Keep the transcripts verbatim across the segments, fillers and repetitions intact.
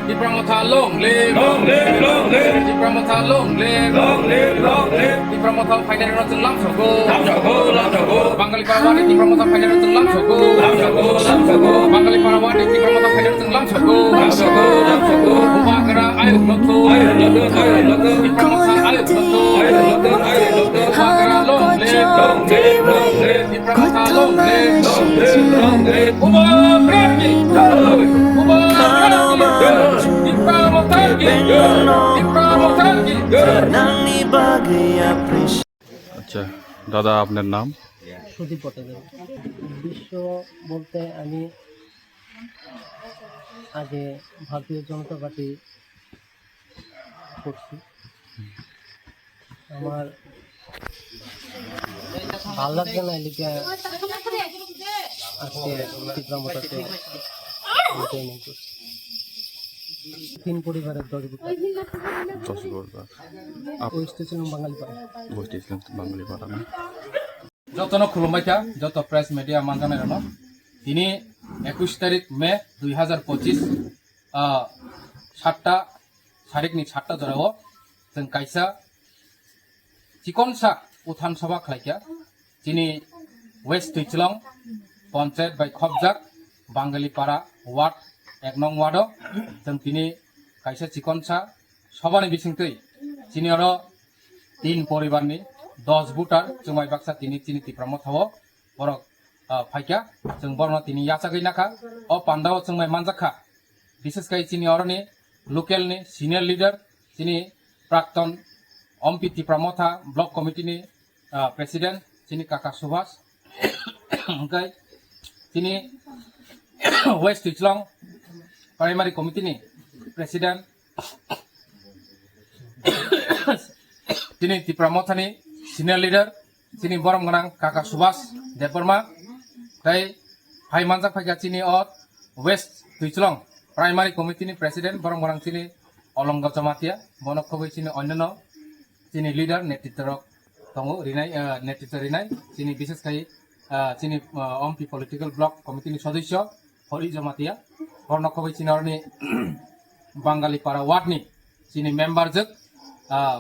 Tipra Motha long live. Long live, long live. Tipra Motha long live. Long live, long live. Tipra Motha phainai rok chwng lam sogo. Lam sogo, lam sogo. Bangali para wadi Tipra Motha phainai rok chwng lam sogo. Lam sogo, lam sogo. Bangali para wadi Tipra Motha phainai rok chwng lam sogo. Lam sogo, lam sogo. Bubagra ayuk lotho. Ayuk lotho, ayuk lotho. Tipra Motha ayuk lotho. Ayuk lotho, ayuk lotho. Bubagra long live. Long live, long live. Tipra Motha long live. Long live, long live. Bubagra ki jai. Bubagra ki jai. Tipra Motha ki jai. Tipra Motha ki jai. Nangni bagwi appreciate. আচ্ছা, দাদা, আপনার নাম? সুদীপ ভট্টাচার্য। উদ্দেশ্য বলতে আমি আগে ভারতীয় জনতা পার্টি করছি। আমার ভালো লাগছে না এদিকে আজকে তীব্র মতাতে আমি জয়েন করছি। তিন পরিবারের দশ ভোটার। দশ ভোটার। আপ- ওয়েস্ট ছিলাম বাঙালি পাড়া। ওয়েস্ট ছিলাম বাঙালি পাড়া না? Jotono khulumbai kha, joto press media manjanai rokno. Tini ekush tarik May dui hazar pochis, ah, satta, sarikni satta jorao chwng kaisa chikonsa uthan sabha khlaikha. Chini West Twichlong Panchayat bai khopjak Bangalipara ward ek nong ward o chwng tini kaisa chikonsa sabhani bisingtwi chini oro tin poribarni dos voter chwngbai baksa tini chini Tipra Mothao borok, ah, phaikha, chwng borokno tini yachagwi nakha. O pandao chwngbai manjakha, bishes khai chini oroni local ni senior leader, chini prakton M P Tipra Motha block committee ni, ah, president, chini kaka Subhas, hwnkhe chini West Twichlong primary committee ni president, chini Tipra Mothani senior leader, chini borom gwnang kaka Subhas Debbarma, tei phai manjak phaikha chini o West Twichlong primary committee ni president, borom gwnang chini Olongo Jamatia, bono khobwi chini onyono chini leader netritwa rok tongo rinai, ah, netritwa rinai, chini bishes khai, ah, chini, ah, M P political block committee ni sodosyo Hori Jamatia, bono khobwi chini oroni Bangalipara ward ni chini member jwk, ah,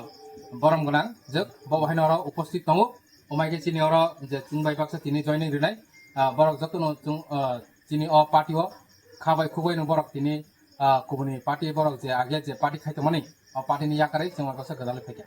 borom gwnang jwk, bo haino oro uposthit tongo. Omaike chini oro je chwngbai baksa tini joining rinai, ah, borok jotono chwng, ah, chini o party o khabai khubui no borok tini, ah, kubuni party borok je age je party khai tongmani, o party ni yakarwi chwngbai baksa gwdalwi phaikha.